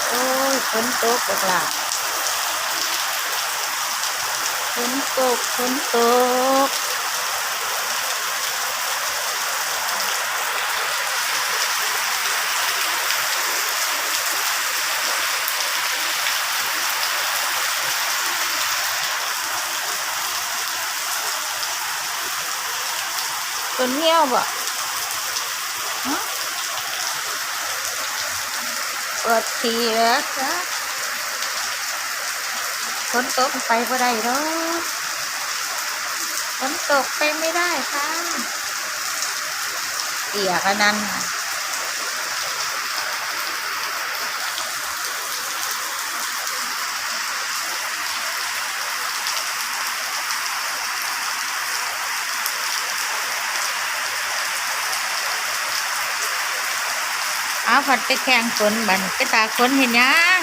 ໂອ້ຍ ຝົນຕົກບັກຫຼ້າ ຝົນຕົກ ຝົນຕົກ. ຝົນຫ່ຽວບໍ? ຫຶ? ປວດຂີ້ແລ້ວຈ້າ. ຝົນຕົກໄປບໍ່ໄດ້ດອກ. ຝົນຕົກໄປໄມ່ໄດ້ຄ່ະ. ເປຍກອັນນັ້ນ. ເອົາ ພັດໄປແຂ່ງຝົນບັດນີ້ ໄປຕາກຝົນເຮັດຫຍັງ?